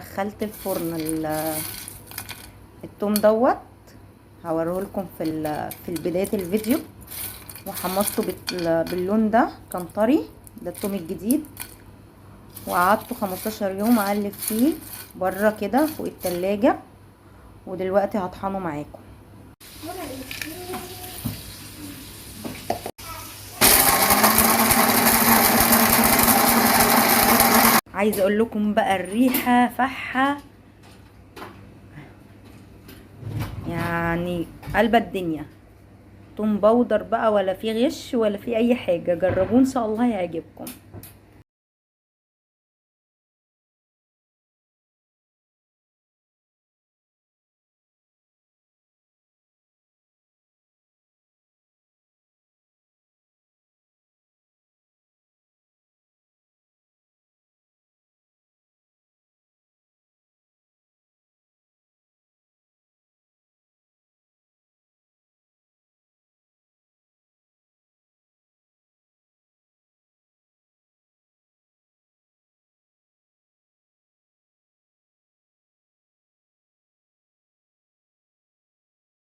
دخلت الفرن التوم دوت، هوريه لكم في بداية الفيديو. وحمصته باللون ده، كان طري، ده التوم الجديد. وقعدته 15 يوم اقلب فيه بره كده فوق التلاجة، ودلوقتي هطحنه معاكم. عايزه اقول لكم بقى الريحة فحه، يعني قلب الدنيا. توم بودر بقى، ولا في غش ولا في اي حاجة. جربوه ان شاء الله هيعجبكم.